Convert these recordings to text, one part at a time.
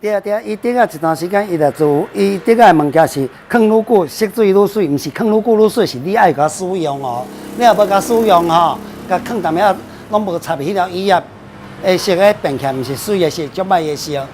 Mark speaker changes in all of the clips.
Speaker 1: 對啊對啊，伊竹仔一段時間，伊就做，伊竹仔的物件是囥愈久，色水愈媠，毋是囥愈久愈媠，是你愛共使用哦。你若無共使用吼，共囥踮遐攏無插彼條椅仔，的色咧變起來，毋是媠的色，足歹的色。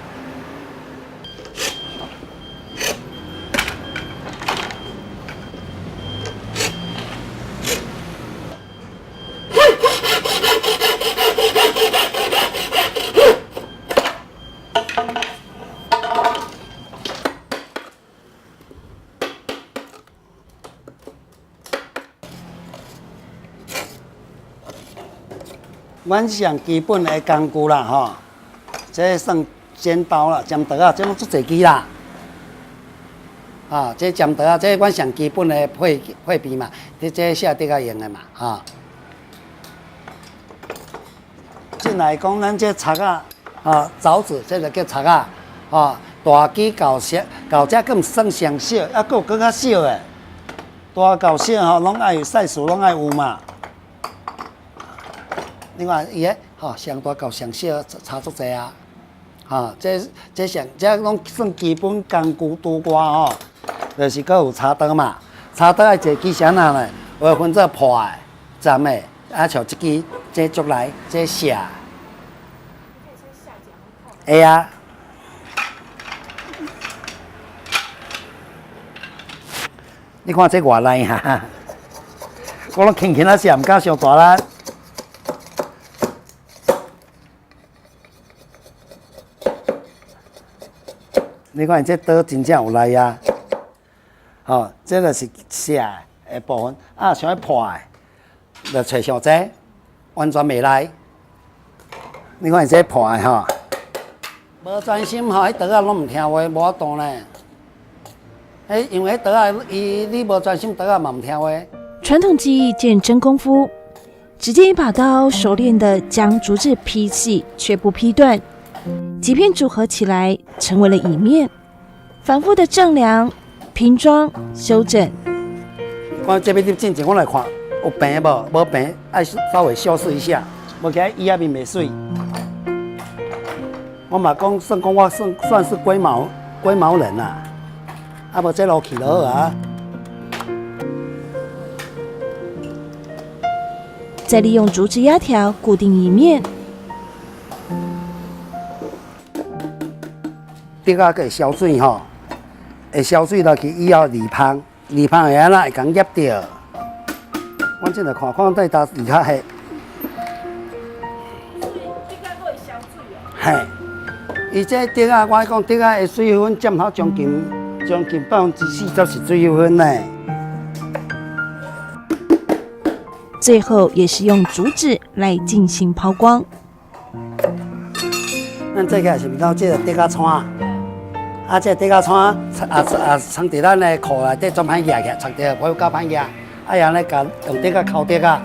Speaker 1: 阮上基本的工具啦，吼，這算剪刀啦、剪刀仔，這攏足濟支啦。啊，這剪刀仔，這阮上基本的配備嘛，佇這卸竹仔用的嘛，哈。進來講，咱這鑿仔，啊，鑿子，這個叫鑿仔，啊，大支厚小，厚這閣毋算上小，猶閣有閣較小的。大厚小吼，攏愛 size 攏愛有嘛。你看伊个吼，上大厚上小差足濟啊！吼，這上這攏算基本工具拄外吼，就是閣有柴刀嘛。柴刀愛一支啥物呢？有分做破的、斬的，啊像這支這竹來這斜。會啊。你看這偌利哈，我攏輕輕仔卸，毋敢傷大力。你看這刀真正有力啊！吼，這就是斜的部分，啊，像彼破的，就揣上這，完全袂利。你看這破的吼，無專心吼，彼刀仔攏毋聽話，無法度呢。彼因為彼刀仔，伊你無專心，刀仔嘛毋聽話。
Speaker 2: 傳統技藝見真功夫，只見一把刀熟練的將竹子劈細，卻不劈斷。幾片組合起來成為了椅面，反覆的丈量、拼裝、修整。
Speaker 1: 我這邊進前，我來看有平無？無平，愛稍微修飾一下，無起來椅仔面袂媠。我嘛講算講我算是龜毛人啦，啊無這路去就好啊。
Speaker 2: 再利用竹子壓條固定椅面。
Speaker 1: 竹仔閣會燒水吼，會燒水落去以後二芳，二芳會按怎會共捏著？阮這來看看底搭二較黑。嘿，伊這竹仔，我講竹仔的水分佔頭將近40%是水分呢。
Speaker 2: 最後也是用竹子來進行拋光。
Speaker 1: 咱這個是毋是這個竹仔串？啊，這個竹仔串啊啊，藏佇咱的褲內底，總歹舉起來，藏佇會較歹舉。啊，然後咧，共用竹仔扣竹仔。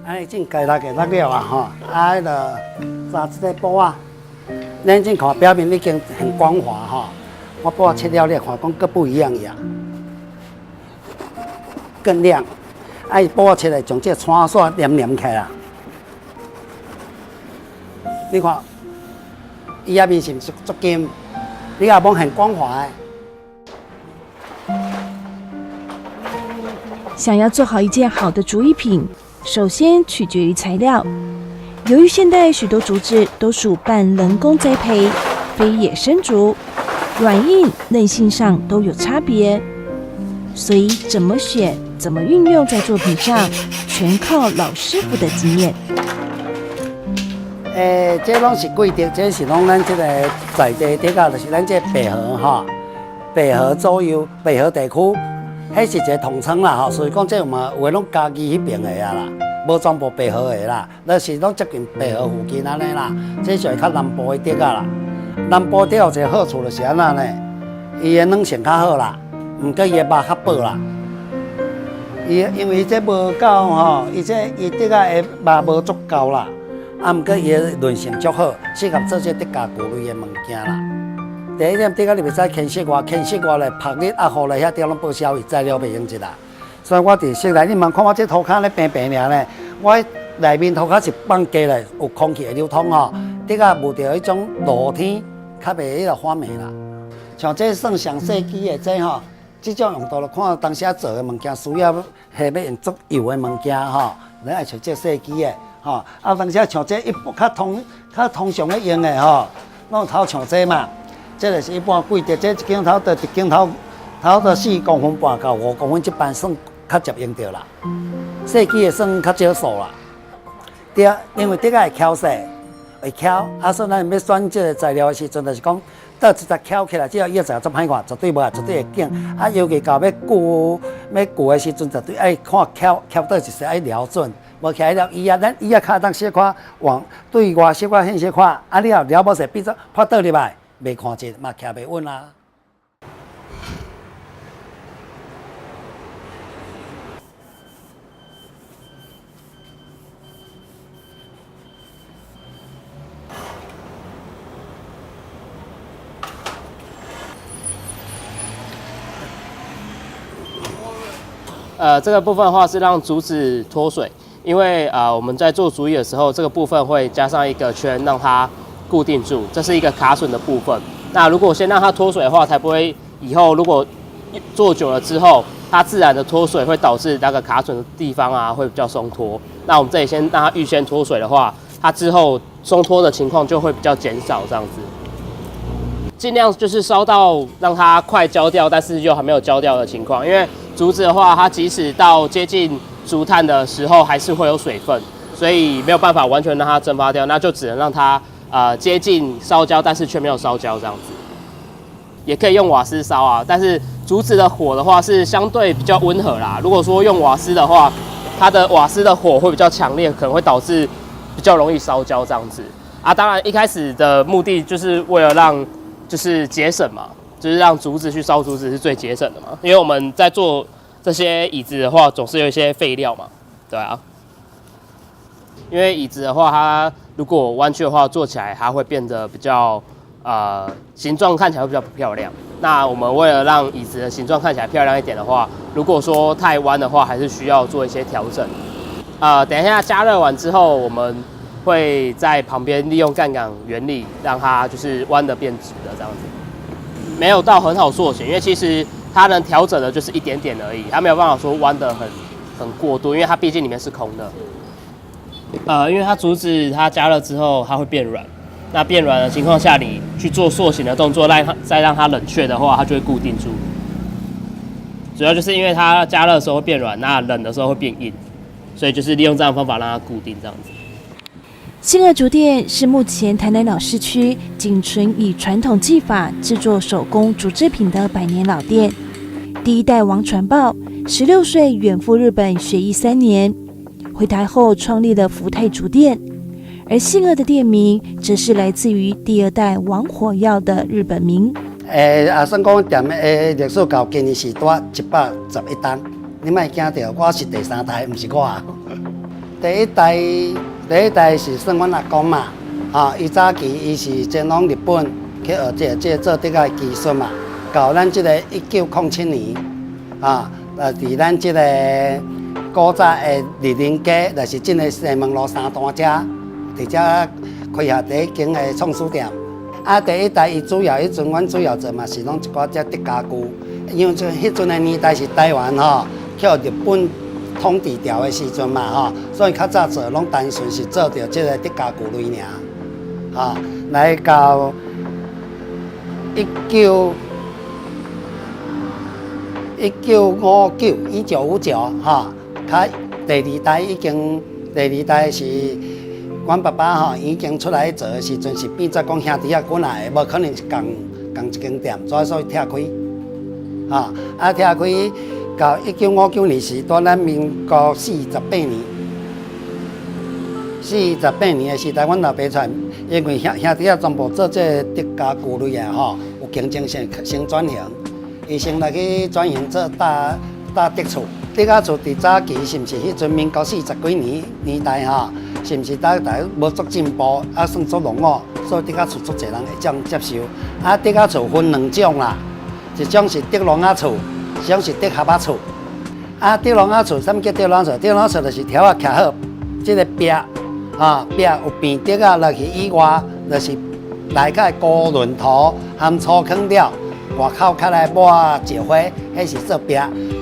Speaker 1: 按呢種該落的落了啊吼，啊，彼个紮這個布仔，咱這看表面已經很光滑吼。我布仔切了，你看講閣不一樣呀，更亮。啊，伊布仔切來將這個串煞黏黏起來啦。你看，伊仔面是毋是足金？你也罔很光滑的。
Speaker 2: 想要做好一件好的竹藝品，首先取決於材料。由於現代許多竹子都屬半人工栽培，非野生竹，軟硬嫩性上都有差別，所以怎麼選、怎麼運用在作品上，全靠老師傅的經驗。
Speaker 1: 欸，這攏是貴竹，這是攏咱這個在地竹仔，就是咱這白河吼，白河左右，白河地區，彼是一個統稱啦吼，所以講這有嘛有的攏嘉義彼邊的啊啦，無全部白河的啦，那是攏接近白河附近按呢啦，這屬於較南部的竹仔啦。南部竹有一個好處就是按怎呢？伊的軟性較好啦，毋過伊的肉較薄啦。伊因為這無夠吼，伊這伊竹仔的肉無足夠啦。啊，毋過伊的韌性足好，適合做這竹家具類的物件啦。第一點，竹仔你袂使牽室外，牽室外咧曝日壓雨咧，遐竹攏報銷，伊材料袂用得啦。所以我佇室內，你茫看我這塗跤咧平平爾咧，我內面塗跤是放低來，有空氣會流通吼，竹仔無著彼種露天，較袂彼個發霉啦。像這算上細支的這吼，這種用途就看當時做的物件需要，彼欲用足油的物件吼，你愛揣這細支的吼。啊，當時像這一般較通較通常咧用的吼，攏頭像這嘛，這就是一般貴的，這一間頭就一間頭頭到4公分半到5公分，這般算較捷用著啦。細支的算較少數啦。對，因為竹仔會翹勢，會翹，啊，所以咱欲選這個材料的時陣，就是講。倒一只翹起來，只要伊個材料足歹看，絕對無啊，絕對會緊。啊，尤其到欲鋸欲鋸的時陣，絕對愛看翹翹佗一勢愛瞄準，無徛了椅仔，咱椅仔跤當小可往對外小可向小可，啊，你若撩無勢，變做拍倒入來，袂看直，嘛徛袂穩啊。
Speaker 3: 這個部分的話是讓竹子脫水，因為我們在做竹椅的時候，這個部分會加上一個圈，讓它固定住，這是一個卡榫的部分。那如果先讓它脫水的話，才不會以後如果做久了之後，它自然的脫水會導致那個卡榫的地方啊會比較鬆脫。那我們這裡先讓它預先脫水的話，它之後鬆脫的情況就會比較減少，這樣子。盡量就是燒到讓它快焦掉，但是又還沒有焦掉的情況，因為竹子的話，它即使到接近竹炭的時候，還是會有水分，所以沒有辦法完全讓它蒸發掉，那就只能讓它接近燒焦，但是卻沒有燒焦這樣子。也可以用瓦斯燒啊，但是竹子的火的話是相對比較溫和啦。如果說用瓦斯的話，它的瓦斯的火會比較強烈，可能會導致比較容易燒焦這樣子啊。當然一開始的目的就是為了讓就是節省嘛，就是讓竹子去燒竹子是最節省的嘛。因為我們在做這些椅子的話，總是有一些廢料嘛，對啊。因為椅子的話，它如果彎曲的話，做起來它會變得比較形狀看起來會比較不漂亮。那我們為了讓椅子的形狀看起來漂亮一點的話，如果說太彎的話，還是需要做一些調整。等一下加熱完之後，我們會在旁邊利用槓桿原理，讓它就是彎的變直的這樣子。沒有到很好塑形，因為其實它能調整的就是一點點而已，它沒有辦法說彎的很過度，因為它畢竟裡面是空的。因為它竹子它加熱之後，它會變軟。那變軟的情況下，你去做塑形的動作，讓它再讓它冷卻的話，它就會固定住。主要就是因為它加熱的時候會變軟，那冷的時候會變硬，所以就是利用這樣的方法讓它固定這樣子。
Speaker 2: 信二竹店是目前台南老市區僅存以傳統技法製作手工竹製品的百年老店。第一代王傳報，16歲遠赴日本學藝3年，回台後創立了福泰竹店。而信二的店名，則是來自於第二代王火藥的日本名。
Speaker 1: 欸，啊，算講店的歷史到今年是拄111冬，你莫驚著，我是第三代，毋是我。第一代，第一代是算阮阿公嘛，吼，伊早期伊是前往日本去學這做竹仔的技術嘛。到咱這個1907年，啊，佇咱這個古早的麗林街，就是這個西門路三段遮，佇遮開下第一間的創始店。啊，第一代伊主要彼陣，阮主要做嘛是攏一寡這竹家具，因為這彼陣的年代是台灣吼，去日本統治掉的時陣嘛吼，所以較早做攏單純是做著這個竹家具類爾，吼，來到1959，吼，較第二代已經，第二代是阮爸爸吼已經出來做的時陣，是變做講兄弟仔幾若個，無可能是仝仝一間店，所以拆開，吼，啊拆開到1959年是拄咱民國四十八年，四十八年的時代，阮老爸出來，因為兄弟仔全部做這個竹家具類的吼，有競爭性，先轉型。伊先來去轉型做搭竹厝，竹仔厝佇早期是毋是彼陣民國四十幾年年代吼，是毋是大家無足進步，啊算足落伍，所以竹仔厝足濟人會當接受。啊，竹仔厝分兩種啦，一種是竹籠仔厝，一種是竹盒仔厝。啊，竹籠仔厝，啥物叫竹籠仔厝？竹籠仔厝就是柱仔徛好，這个壁啊壁有平竹仔落去以外，就是內底高輪土含粗糠了，外口較來抹石灰，彼是做壁。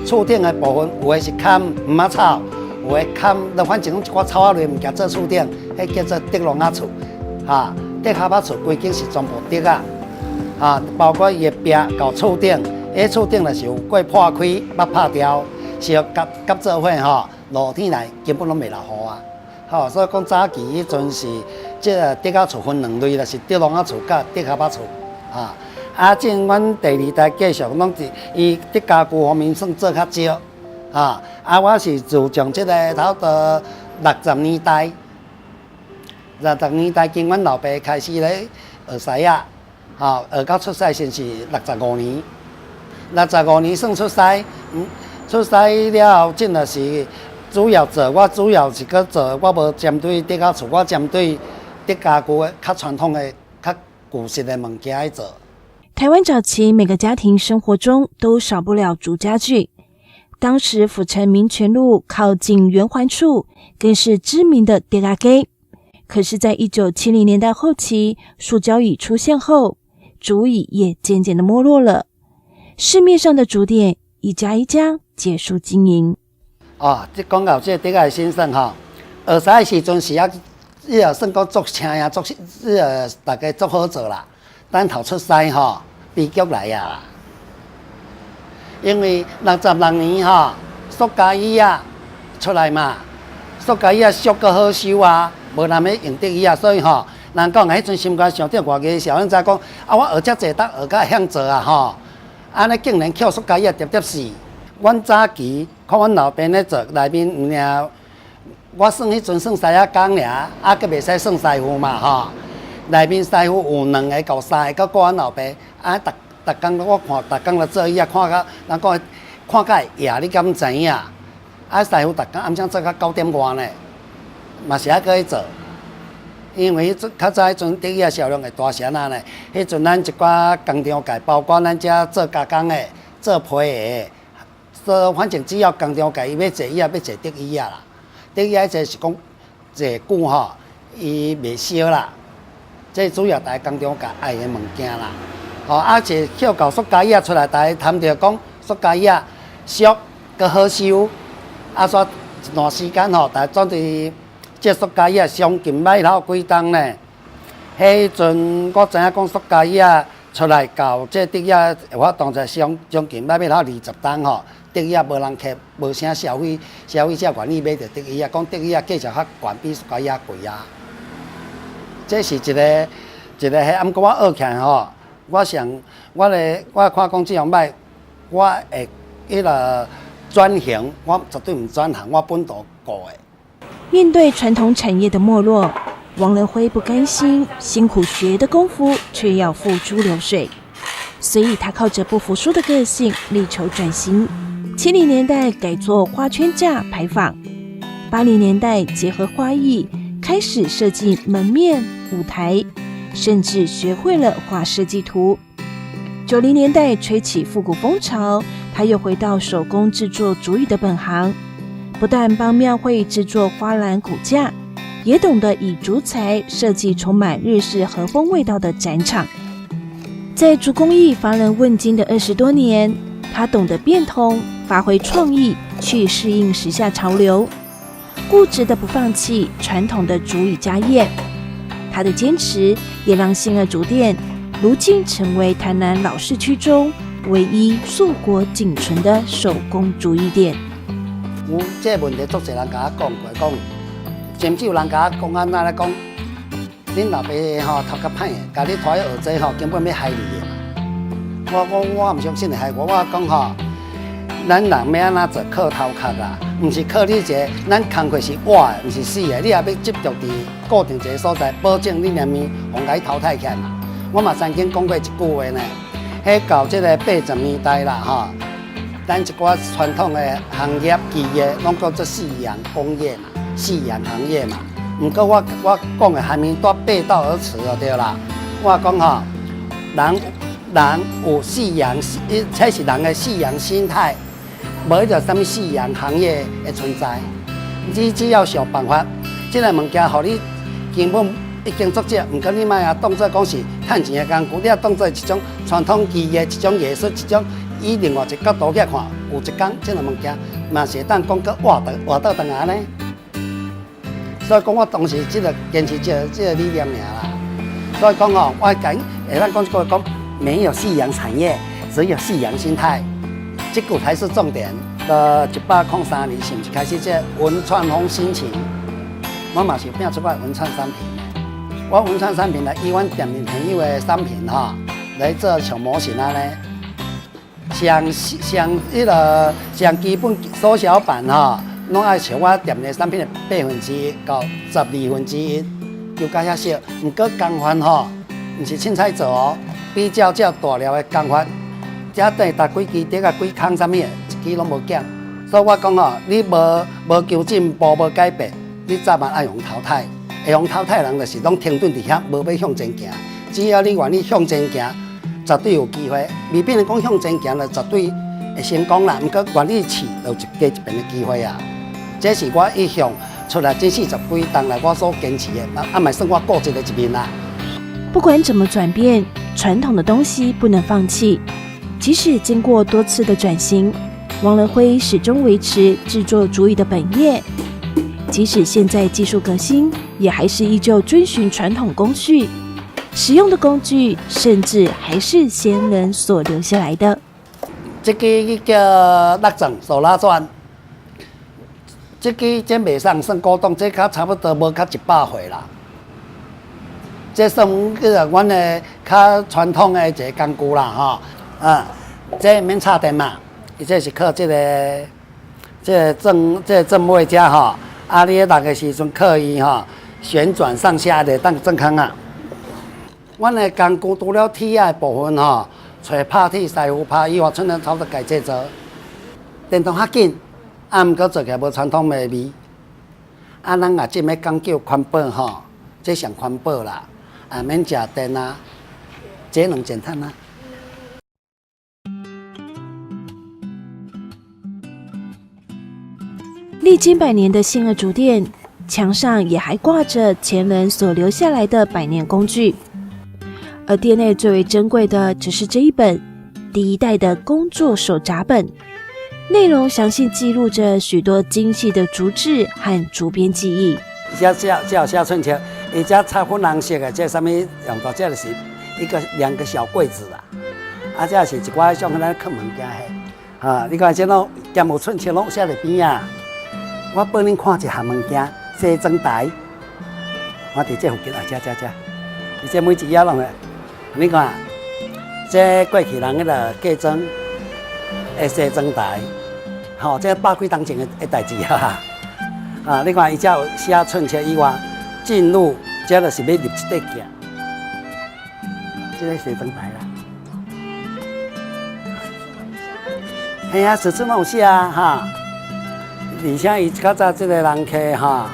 Speaker 1: 厝頂的部分有的是崁糜仔草，有的崁，反正攏一寡草仔類物件做厝頂，彼叫做竹籠仔厝。哈，竹箬仔厝規間是全部竹仔，啊，包括伊的壁到厝頂，彼厝頂若是有過破開、捌拍掉，是夾夾做伙吼，落天來根本攏袂落雨啊。吼，所以講早期彼陣是這个竹仔厝分兩類啦，是竹籠仔厝佮竹箬仔厝。啊，啊，進阮第二代繼續攏是伊佇家具方面算做較少。啊，啊，我是自從這个差不多60年代，60年代經阮老爸開始咧學師仔，吼，學到出師時是六十五年，六十五年算出師，出師了後，進就是主要做，我主要是閣做，我無針對竹仔厝，我針對竹家具的較傳統的、較舊式的物件去做。
Speaker 2: 台灣早期每個家庭生活中都少不了竹家具。當時府城民權路靠近圓環處，更是知名的竹仔街。可是，在1970年代後期，塑膠椅出現後，竹椅也漸漸的沒落了。市面上的竹店一家一家結束經營。
Speaker 1: 哦，這講到這個竹仔興盛吼，學師的時陣是啊，伊也算講足請啊，足這个大家足好做啦。等頭出師吼，悲劇來啊！因為66年吼，塑膠椅仔出來嘛，塑膠椅仔俗閣好收啊，無人欲用竹椅仔，所以吼，人講彼陣心肝上頂外個小人知講，啊，我學遮濟，得學甲會曉做啊吼，按呢竟然抾塑膠椅仔直直死。阮早期看阮老爸咧做，內面毋爾，我算彼陣算師仔工爾，啊，閣袂使算師傅嘛吼。內面師傅有兩个到三个，閣顧阮老爸，啊，逐逐工我看逐工咧做椅仔，看甲人講看甲會夜，你敢知影？啊，師傅逐工暗晟做到9點外呢，嘛是猶閣咧做。因為彼陣較早彼陣竹椅仔銷量會大是按怎呢？彼陣咱一寡工廠界，包括咱遮做加工的、做皮的、做反正只要工廠界伊欲坐椅仔，欲坐竹椅仔啦。竹椅仔這是講坐久吼，伊袂燒啦。這主要大家工廠界愛的物件啦。吼，啊，坐抾舊塑膠椅仔出來，大家談著講塑膠椅仔俗閣好收，啊，煞一段時間吼，大家轉佇這塑膠椅仔將近買了幾冬呢。彼陣我知影講塑膠椅仔出來到這竹椅仔有法當在將將近買欲了20冬吼，竹椅仔無人客，無啥消費，消費者願意買著竹椅仔，講竹椅仔價錢較懸，比塑膠椅仔貴啊。這是一个一个彼，啊，毋過我學起來吼，我想我咧我看講這樣擺，我會彼个轉型，我絕對毋轉行，我本土顧的。
Speaker 2: 面對傳統產業的沒落，王仁輝不甘心，辛苦學的功夫卻要付諸流水，所以他靠着不服輸的個性，力求轉型。70年代改做花圈架牌坊，80年代結合花藝，開始設計門面、舞台，甚至學會了畫設計圖。90年代吹起復古風潮，他又回到手工製作竹椅的本行，不但幫廟會製作花籃骨架，也懂得以竹材設計充滿日式和風味道的展場。在竹工藝乏人問津的20多年，他懂得變通，發揮創意，去適應時下潮流，固執的不放棄傳統的竹椅家業。他的堅持也讓信二竹店如今成為台南老市區中唯一碩果僅存的手工竹椅店。
Speaker 1: 有這個問題，足濟人共我講過，講甚至有人共我講按怎咧講，恁老爸吼頭殼歹，共你拖去學這吼，根本欲害你的嘛。我講我毋相信會害我，我講吼，咱人欲按怎做靠頭殼啦，毋是靠你一个，咱工課是活的，毋是死的。你若欲執著佇固定一个所在，保證你連物予共淘汰起來嘛。我嘛曾經講過一句話呢，彼到這个80年代啦吼，咱一寡傳統的行業技藝，攏叫做夕陽工業嘛，夕陽行業嘛。毋過我講的還沒都背道而馳就對啦。我講吼，人人有夕陽，這是人的夕陽心態。無彼個啥物夕陽行業的存在。你只要想辦法，這个物件予你根本已經足少，毋過你莫啊當做講是趁錢的工具，你啊當做一種傳統技藝、一種藝術、一種以另外一個角度去看，有一工這个物件嘛是會當講閣活倒活倒轉來呢。所以講，我當時這个堅持這个理念爾啦。所以講吼，我講會當講一句講，沒有夕陽產業，只有夕陽心態，這句才是重點。到103年，是毋是開始這文創風興起？我嘛是拼出我文創產品的。我文創產品來以阮店裡朋友的產品吼來做像模型按呢，上上彼个上基本縮小版吼，攏愛像我店內產品的1/8到1/12，就較遐少。毋過工範吼，毋是凊彩做哦，比較這大粒的工範，這等於逐幾支竹仔幾空啥物的，一支攏無減。所以我講吼，你無求進步、無改變，你早晚愛予人淘汰。會予人淘汰的人就是攏停頓佇遐，無欲向前行。只要你願意向前行，絕對有機會。未必能講向前行就絕對會成功啦。毋過願意試，就有一加一遍的機會啊。這是我一向出來這40幾冬來我所堅持的，啊嘛算我固執的一面啦。
Speaker 2: 不管怎麼轉變，傳統的東西不能放棄。即使經過多次的轉型，王樂輝始終維持製作竹椅的本業。即使現在技術革新，也還是依舊遵循傳統工序，使用的工具甚至還是先人所留下來的。
Speaker 1: 這支叫六鑽手拉鑽，這支這袂算算古董，這較差不多無較100歲啦。這算叫做阮的較傳統的一个工具啦，吼。啊，這免插電嘛，伊這是靠這个鑽尾遮吼。啊，你咧轆的時陣靠伊吼旋轉上下就當鑽空啊。阮的工具除了鐵仔的部分吼，揣拍鐵師傅拍以外，剩咱差不多家製造。電動較緊，啊，毋過做起來無傳統的味。啊，咱也這欲講究環保吼，這上環保啦，啊，免食電啊，節能減碳啊。
Speaker 2: 歷經百年的信二竹店，牆上也還掛着前人所留下來的百年工具。而店內最為珍貴的，則是這一本第一代的工作手札本，內容詳細記錄着許多精細的竹製和竹編技藝。
Speaker 1: 這這這有寫寸尺，伊這插粉紅色的，這啥物用途？這就是一個兩個小櫃子啦。啊，這是一寡像咱囥物件的，哈，你看這攏兼有寸尺，攏寫佇邊仔。我幫恁看一項物件，西裝台，我佇這附近啊，這這這，伊這每一頁攏會，你看，這過去人彼个嫁妝的西裝台，吼，這百幾冬前的代誌啊，啊，你看伊這有寫寸尺以外，進入這就是欲入這塊鏡，這个西裝台啦，嘿啊，尺寸攏有寫啊，哈。而且伊較早這个人客吼，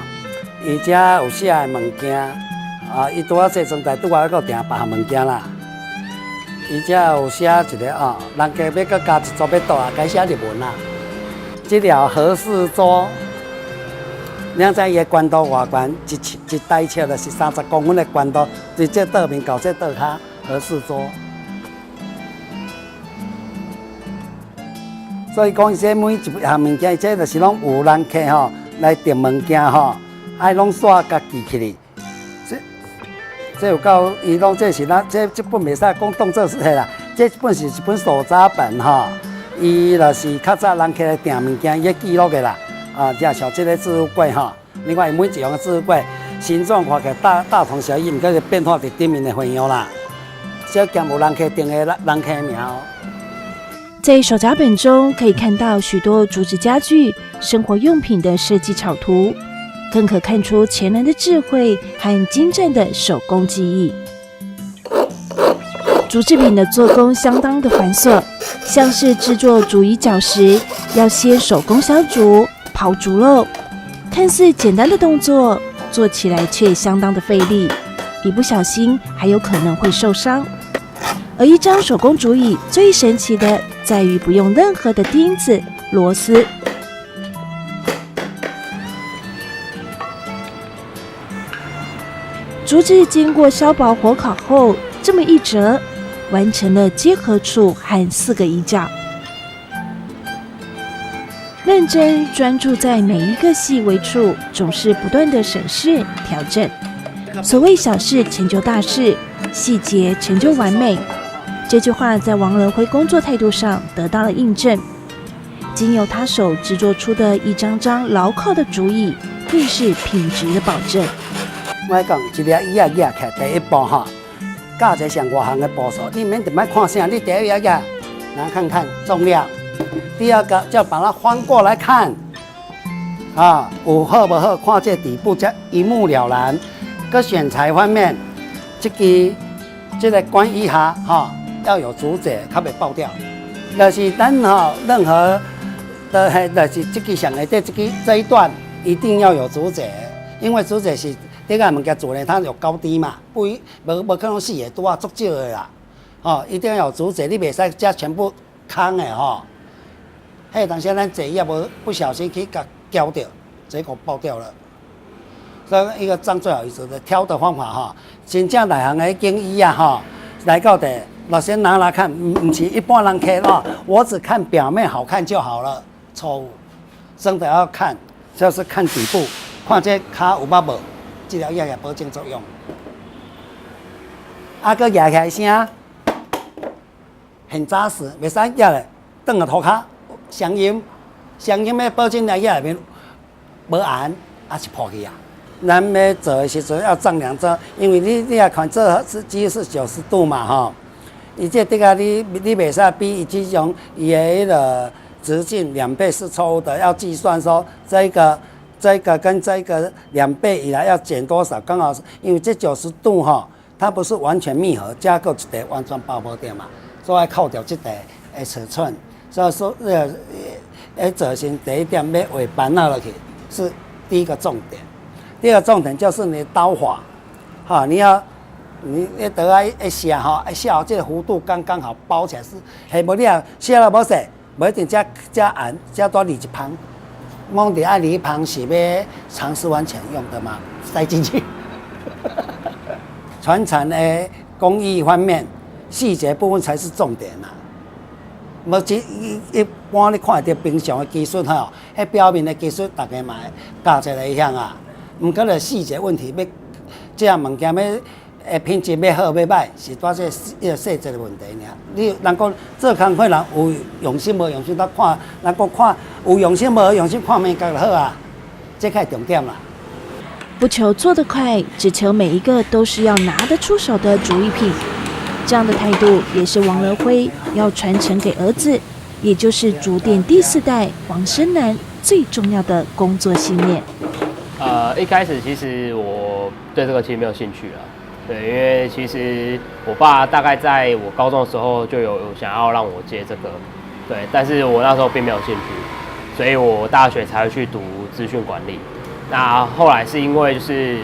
Speaker 1: 伊遮有寫的物件，啊，伊拄仔西裝台拄仔閣訂別項物件啦。伊遮有寫一个哦，人家欲閣加一組欲倒啊，該寫日文啦。這條和式桌，你知伊的懸度偌懸？一台尺就是30公分的懸度，佇這倒面到這倒跤和式桌。所以講，伊這每一項物件，這就是攏有人客吼來訂物件吼，愛攏煞共記起來。這有夠，伊講這是咱這本袂使講當做是啦，這本是一本手札本吼。伊若是較早人客來訂物件，伊咧記錄的啦。啊，這像這个置物櫃吼，你看伊每一樣的置物櫃形狀看起來大同小異，毋過是變化佇頂面的花樣啦。這兼有人客訂的人客名哦。
Speaker 2: 在手札本中可以看到許多竹子家具、生活用品的設計草圖，更可看出前人的智慧和精湛的手工技藝。竹製品的做工相當的繁瑣，像是製作竹椅腳時，要先手工削竹、刨竹肉，看似簡單的動作，做起來卻相當的費力，一不小心還有可能會受傷。而一張手工竹椅最神奇的，在於不用任何的釘子螺絲。竹子經過削薄火烤後，這麼一折，完成了結合處和四個椅腳。認真專注在每一個細微處，總是不斷的審視調整。所謂小事成就大事，細節成就完美。這句話在王仁輝工作態度上得到了印證。經由他手製作出的一張張牢靠的竹椅，更是品質的保證。
Speaker 1: 我講一粒椅仔舉起來，第一步哈，教一個上外行的步數，你免特別看啥，你第一舉，來看看重量。第二個就把它翻過來看，啊，有好無好，看這底部才一目了然。閣選材方面，這支這個關椅下哈，要有竹節，較袂爆掉。就是咱哈任何的，就是這支上下底這支這一段一定要有竹節，因為竹節是這個物件做呢，它有高低嘛，不一無無可能四個拄啊足少的啦，吼，一定要有竹節，你袂使遮全部空的吼。彼當時咱坐椅無不小心去共攪著，結果爆掉了。所以一個張最好意思的挑的方法哈，真正內行的經椅啊哈，來到底，老先拿來看，毋毋是一般人看哦，我只看表面好看就好了，錯誤。真的要看，就是看底部，看這跤有捌無，這條椅也保證作用。啊，閣舉起來聲，很紮實，袂使舉咧，轉個塗跤，聲音，聲音要保證來椅內面無按，還是破去啊。咱欲做的時陣要丈量這，因為你你若看這是幾乎是90度嘛吼，伊這這個你你袂使比伊這種伊的彼個直徑2倍是錯誤的，要計算說這個這個跟這個兩倍以來要減多少，剛好是因為這九十度哈，它不是完全密合，加夠一塊完全包無掉嘛，所以扣掉這塊的尺寸，所以說做成第一點欲畫板仔落去是第一個重點。第二個重點就是你刀法，哈，你要你你刀仔一削吼，一削這個弧度剛剛好包起來是，係無你若削了無勢，無一定遮遮按遮多離一旁，摸佇愛離一旁是欲藏私房錢用的嘛，塞進去。傳承的工藝方面，細節部分才是重點啦。無一一一般你看著平常的技術吼，彼表面的技術大家嘛會教一個會曉啊。毋過咧細節問題，欲這項物件欲品質欲好欲歹，是拄這一個細節的問題爾。你人講做工課人有用心無用心，得看人講看有用心無用心，看面角就好啊，這較重點啦。
Speaker 2: 不求做得快，只求每一個都是要拿得出手的竹藝品。這樣的態度也是王德輝要傳承給兒子，也就是竹店第四代王生南最重要的工作信念。
Speaker 3: 一開始其實我對這個其實沒有興趣了，對，因為其實我爸大概在我高中的時候就有想要讓我接這個，對，但是我那時候並沒有興趣，所以我大學才會去讀資訊管理。那後來是因為就是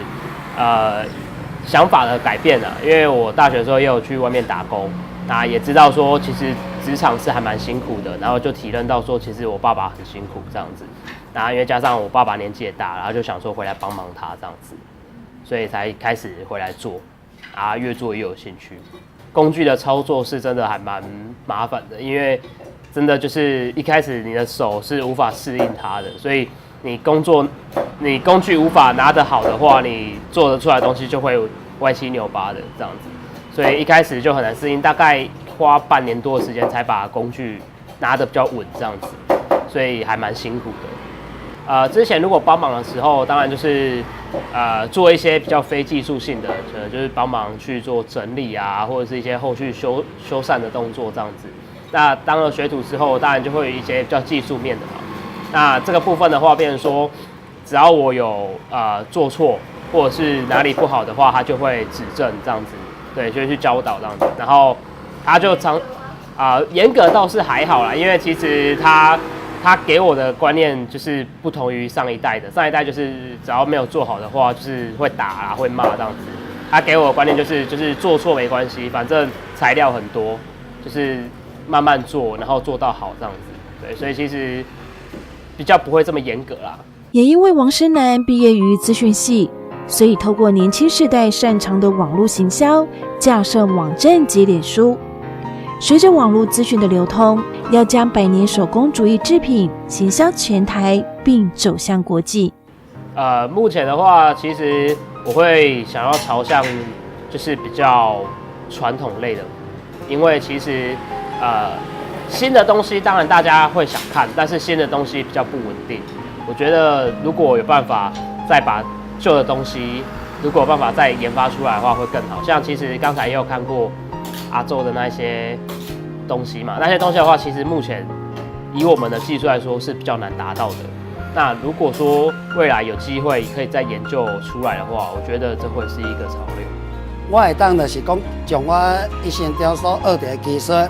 Speaker 3: 想法的改變了，因為我大學的時候也有去外面打工，那也知道說其實職場是還蠻辛苦的，然後就體認到說其實我爸爸很辛苦這樣子。然後因為加上我爸爸年紀也大，然後就想說回來幫忙他這樣子，所以才開始回來做，啊，越做越有興趣。工具的操作是真的還蠻麻煩的，因為真的就是一開始你的手是無法適應它的，所以你工作你工具無法拿得好的話，你做得出來的東西就會歪七扭八的這樣子，所以一開始就很難適應，大概花半年多的時間才把工具拿得比較穩這樣子，所以還蠻辛苦的。之前如果幫忙的時候，當然就是做一些比較非技術性的，可能就是幫忙去做整理啊，或者是一些後續修修繕的動作這樣子。那當了學徒之後，當然就會有一些比較技術面的嘛。那這個部分的話，變成說，只要我有做錯，或者是哪裡不好的話，他就會指正這樣子，對，就會去教導這樣子。然後他就常嚴格倒是還好啦，因為其實他給我的觀念就是不同於上一代的，上一代就是只要沒有做好的話，就是會打啊，會罵這樣子。他給我的觀念就是做錯沒關係，反正材料很多，就是慢慢做，然後做到好這樣子。對，所以其實比較不會這麼嚴格啦。
Speaker 2: 也因為王生南畢業於資訊系，所以透過年輕世代擅長的網路行銷，架設網站及臉書。隨着網路資訊的流通，要將百年手工竹藝製品行銷全台，並走向國際。
Speaker 3: 目前的話，其實我會想要朝向就是比較傳統類的，因為其實新的東西當然大家會想看，但是新的東西比較不穩定。我覺得如果有辦法再把舊的東西，如果有辦法再研發出來的話，會更好。像其實剛才也有看過阿祖的那些東西嘛，那些東西的話，其實目前以我們的技術來說是比較難達到的。那如果說未來有機會可以再研究出來的話，我覺得這會是一個潮流。
Speaker 1: 我會當就是講，將我一生中所學著的技術，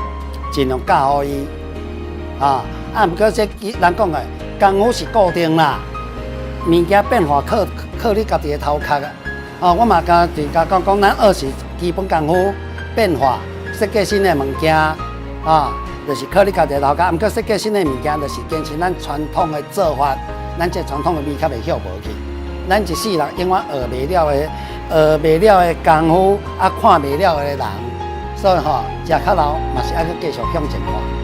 Speaker 1: 盡量教予伊。啊，毋過這人講的功夫是固定啦，物件變化靠靠你家己的頭殼啊。哦，我嘛共人家講講，咱學是基本功夫，變化設計新的物件，啊，就是靠你家己的頭殼。毋過設計新的物件，就是堅持咱傳統的做法，咱這傳統的美較袂歇無去。咱一世人永遠學袂了的，學袂了的功夫，啊，看袂了的人，所以吼，食較老嘛是愛閣繼續向前看。